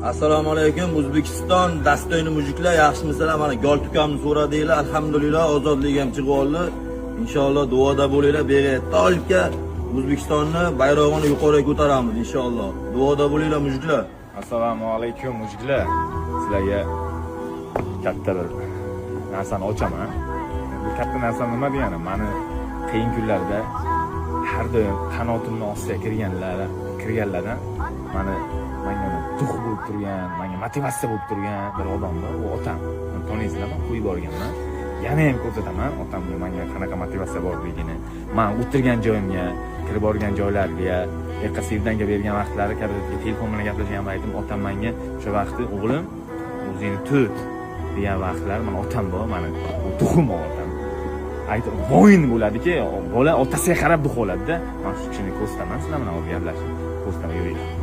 Assalomu alaykum, O'zbekiston достойный мужик lar, yaxshimisizlar? Mana Goltukamni so'radinglar, alhamdulillah, ozodlik ham chiqib oldi. Inshaalloh duoda bo'linglar, beri только O'zbekistonni bayrog'ini yuqoriga ko'taramiz inshaalloh. Duoda bo'linglar, мужик lar. Assalomu alaykum, мужик lar. Sizlarga katta bir narsani ochaman. Bu katta narsa nima degani? Mani qiyin kunlarda har doim qanotimni ostiga kirganlardan manga дух bo'lib turgan, manga motivatsiya bo'lib turgan bir odam bor. U otam. Uni taniysizlar, man qo'yib borganman. Yana ham ko'rsataman otamga manga qanaqa motivatsiya borligini. Man o'tirgan joyimga, kirib borgan joylarga, erta свидание ga bergan vaqtlari kabinetga telefon bilan gaplashgan paytim otam menga o'sha vaqti "O'g'lim, o'zingni tut" degan vaqtlar. Mana otam bor, mani дух im otam. Aytib воин bo'ladiki, bola otasiga qarab дух oladida. Man shu kishini ko'rsataman, sizlar bilan hozir gaplashib ko'rsataman, yuringlar.